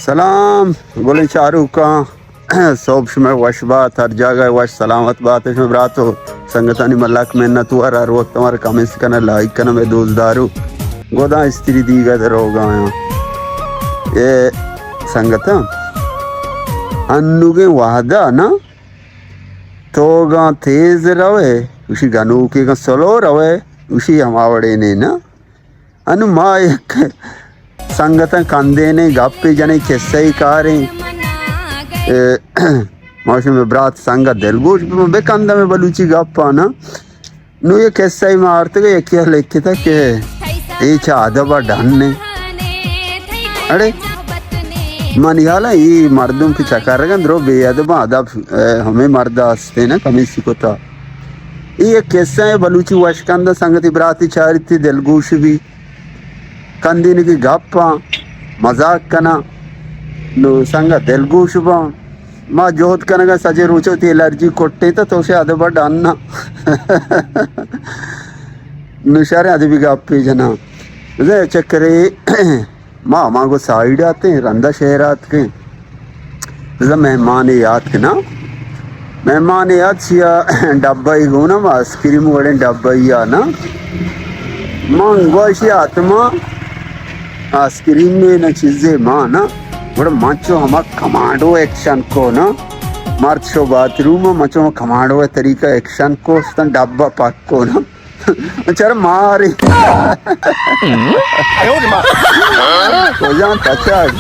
سلام گلیں چاروکاں، سہب شمئے وش بات، ہر جاگہ وش سلامت بات شمئے برات و سنگتانی من لک منت وار، ہر وقت ہمارا کمنٹس کنئے، لائک کنئے، مئے دوست دارو۔ گداں استری دیگہ در روگا آیاں۔ اے سنگتاں، انوگیں وہدا نا توگاں تیز روئے، گوشی گنوکے گاں سلو روئے، گوشی ہما وڑے نے نا۔ انو ما یک سنگتاں کندینے گپے جنے، کسہ ای کاریں۔ اے، ما شمئے برات سنگت دلگوش بہ، بہ کندہ مئے بلوچی گپانا۔ نو یہ کسہ ای ما آرتگا، یکی ء لکھتا کہ اے چہ ادب ء ڈن نے۔ اڑے، منی حالا اے مردم کہ چکرگن درو بے ادب ادب، اے، ہمیں مرد ہستے نا کمی سکتا۔ اے یک کسہ ء بلوچی وش کندہ، سنگتی براتی چاریتی دلگوش بی۔ کندینگی گپاں مزاک کناں، نو سنگت دلگوش باں۔ ما جہد کنگا سجے روچ وتی الرجی کٹیں تا تو سے ادب ڈن نا۔ نو شریں ادبی گپے جناں۔ بزاں چکرے ما، ما گو سائیڈ آتیں، رندا شہر آتکیں۔ بزاں مہمانے آتک نا۔ مہمانے آت، شیا ڈبہ ای گونا، ما آئس کریم وڑیں ڈبہ ای آ نا۔ من گوشی آتما آئس کریم میں نہ چیزے ما نا۔ گڑا من چو ہما کمانڈو ایکشن کو نا۔ مرد شو باتھ روم، من چو ہما کمانڈو طریقہ ایکشن کو، شتن ڈبہ پک کو نا۔ چر ماری۔ کجام تچگ؟